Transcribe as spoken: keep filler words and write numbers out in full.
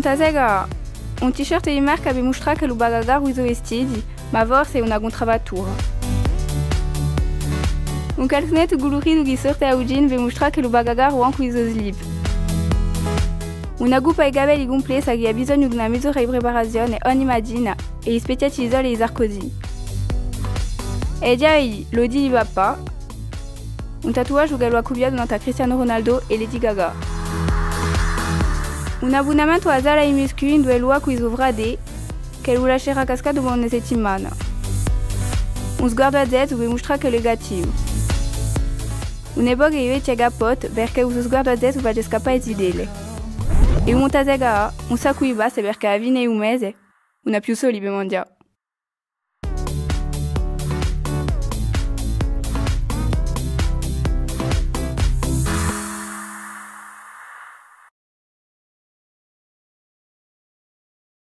Muntà a sega hà un t-shirt di marca per mustrà ch'ellu và à gagà cù i so vestiti, ma forse hè una cuntrafattura. Un calzunettu culuritu chì sorte à u jean per mustrà ch'ellu và à gagà ancu cù i so slip. Una cuppa di capelli cumplessa chì hà bisognu d'una mezz'ora di preparazione ogni matina è i spechjetti di sole di Sarkozy. È digià, l'odi di papà, un tattuaghju ch'ellu hà cupiatu nant'à Cristiano Ronaldo è Lady Gaga. Un abbunnamentu à a sala di muscu induve ellu và cù i so frati, ch'ellu lascerà cascà dopu una settimana. Un sguardu à zettu per mustrà ch'ellu hè cattivu. Un'epoca di vechje capote, perchè u so sguardu à zettu face scappà e zitelle. È un muntà a sega hà un saccu di paste, perchè à a fine di u mese, ùn hà più soldi per manghjà.